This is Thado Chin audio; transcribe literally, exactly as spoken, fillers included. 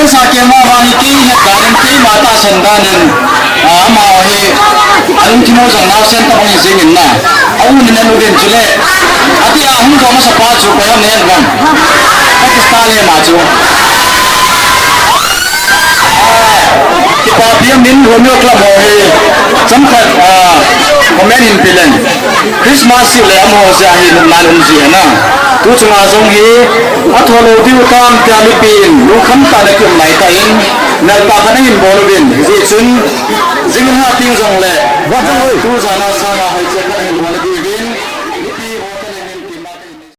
Sa kei ma vang hi kei het dan in keima tahsan dan in, ah, amaho hi alungthim u jong naosen tabang hi jing in na. A u nin a nu din chule. Atia hung jong masa pa chu koi ham nen vang. Pakistan hi ama chu. Ah, kipapi min Romeo Club ho hi. Chomkhat, ah, comment hin pe leng. Christmas hi le amaho jeh a hi nopnan um ji ahi na. Tu chunga jong hi atho lou diu tam tia mipi in lungkham tah in akium nai tan, meltah khat ahin bol uvin, hijeh chun jing in ha ting jongle, tu jan a sanga hoi cheh khat ahin bol uvin.